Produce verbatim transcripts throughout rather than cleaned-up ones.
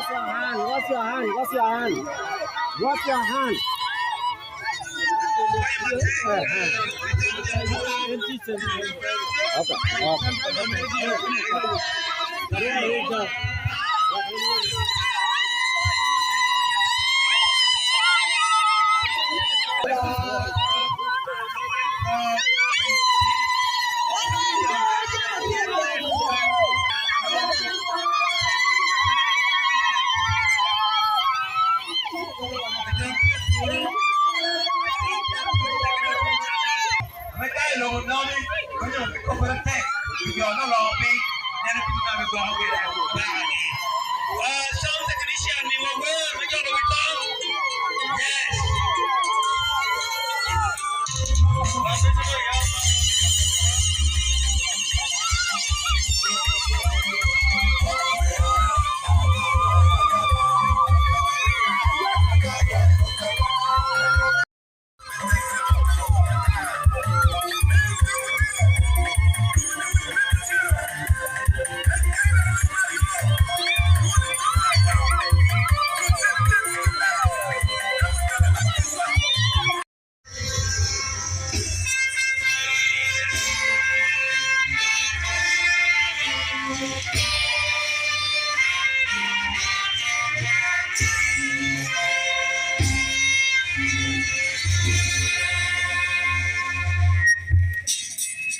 Wash your hand, wash your hand, wash your hand. Wash your hand. Okay, okay. There you go. Ame ka i lobo nomi, onyo kobere tek, jo no loo piny, en epito ame gwoko gire, gwoko ni, ah, sound technician, miwa wer me jolo wi tom. Yes.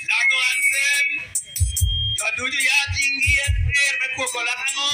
Lago anthem. Jo ducu ya tiŋgi en wer me kwogo Lango.